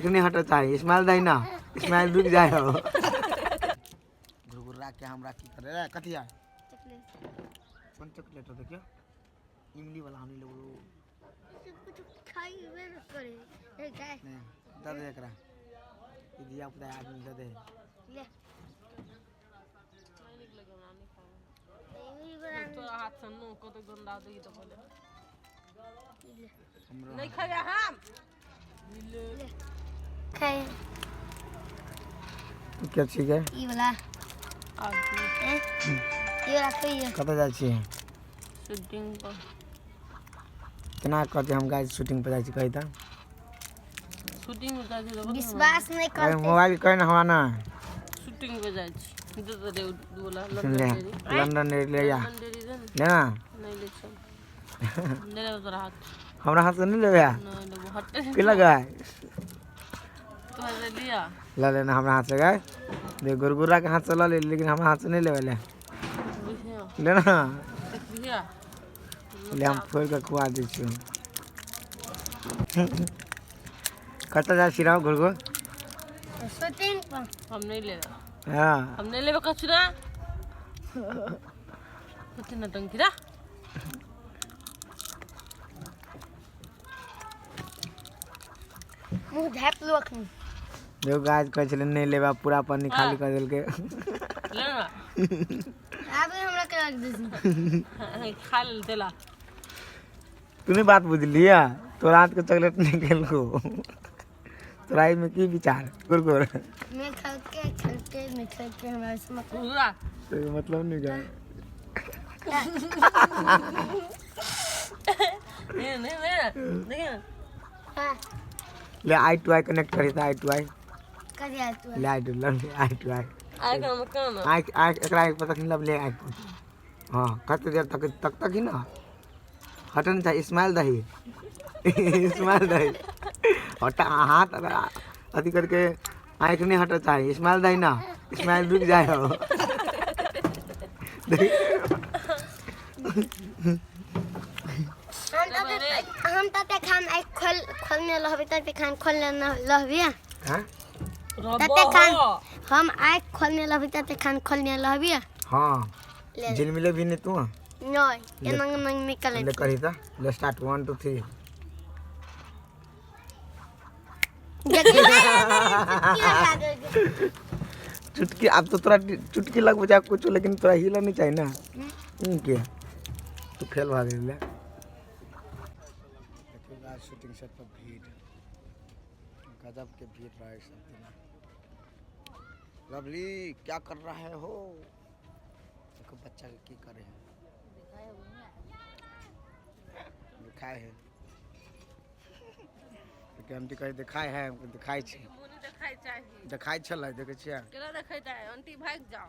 आँखि नहीं हटऽ चाही, स्माइल दही ना, स्माइल रुक जाए हो। घुरघुरा के हमरा की करे रे? कथी है? चॉकलेट। कोन चॉकलेट हो? देखियो, इमली वाला हम लेबो। कुछ खाइबे न करे ए गाय। नहीं दे दे एकरा, ई धिया पुता आदमी दे दे। ले। नहीं नीक लगे हमरा, नहीं खाबै। इमली वाला। तोरा हाथ से नो कते गंदा दै तऽ बोले। ले। हमरो नहीं खेबै हम। ले खाए। के छिकै? ई वाला। आब ए ई वाला खाइए। कतऽ जाइ छियै? शूटिंग पर। केना कहतै हम गाइस शूटिंग पर जाइ छी, कही तऽ। शूटिंग में जाइ छी तऽ विश्वास नहीं अरे करते। मोबाइल कहे ना हमरा ना। शूटिंग पे जाइ छी। दे दे रे बोला। सुन ले। London dairy. लंदन डेरी ले जा। लंदन डेरी दे ने। ले ना। नहीं ले चल, नहीं लेबो तोरा हाथ। हमरा हाथ से नहीं लेबे? नहीं लेबो, हट। की लगा? तोरा से लिया। ल लेना हमरा हाथ से गाय। देख, गुरगुरा के हाथ से ल ले, लेकिन हमरा हाथ से नहीं लेबे। ले। बुझियो। ले ना। देखिया। ले, हम फोड़ के खुआ दै छियौ। कतऽ जाइ छी रौ गुरगुर? शूटिंग पर। हम नहीं लेबे। हाँ। हम नहीं लेबे कछु ना। कते नौटंकी रा। मुँह झाँप लो अखनी। देखो गाइस, कहै छलै नहि लेबे, पूरा पन्नी खाली कऽ देलकै। ले ना। आबे हमरा के रख दे। खा ले तेला। तू नहीं बात बुझलियै? तोरा हाथ के चॉकलेट नहीं खेलको। तोरा एहिमे की विचार गुरगुर? मैं खलके खलके नहीं खलके, हमरा से मतलब। पूरा। तो मतलब नहीं गए। नहीं नहीं नहीं, देखिए। हाँ। ले, आई टू I connect करी आई टू आई। कर दिया तू। ले आई टू ले, आई टू आई। आइ काम काम। आँखि आँखि एकरा एक पता नहीं ले आँखि। हाँ, कते देर तक तक तक ही ना हटन चाही। स्माइल दही, स्माइल दही। हटा हाथ अथी करके, आँखि नहीं हटऽ चाही। स्माइल दही ना, स्माइल रुक जाए हो। हम तते खान आइ खोल खोलने रहबे, तते खान खोलने न रहबे। हाँ। तते खान हम आँखि खोलने रहबे, तते खान खोलने रहबे। हाँ। ले। झिलमिले भी नहीं तू। नहीं, एना एना निकले। ले, करी तऽ ले, स्टार्ट, 1 2 3। देखी, चुटकी लगा देलकै। चुटकी अब तो तोरा चुटकी लगबे चाहे कुछो, लेकिन तोरा हिलऽ नहीं चाही ना। के तू फेल भऽ गेल। देखियौ, शूटिंग सेट पर भीड़, गजब के भीड़ रहे सब दिन। लवली, क्या कर रहा है हो? देखो, बच्चा के की करे है, दिखाए है। देखियौ, आंटी कहे दिखाए है, हमको दिखाई छै। मुँह नहीं देखाइ चाही। देखाइ छलै, देखै छियै। केना देखै चाही? आंटी, भागि जाओ।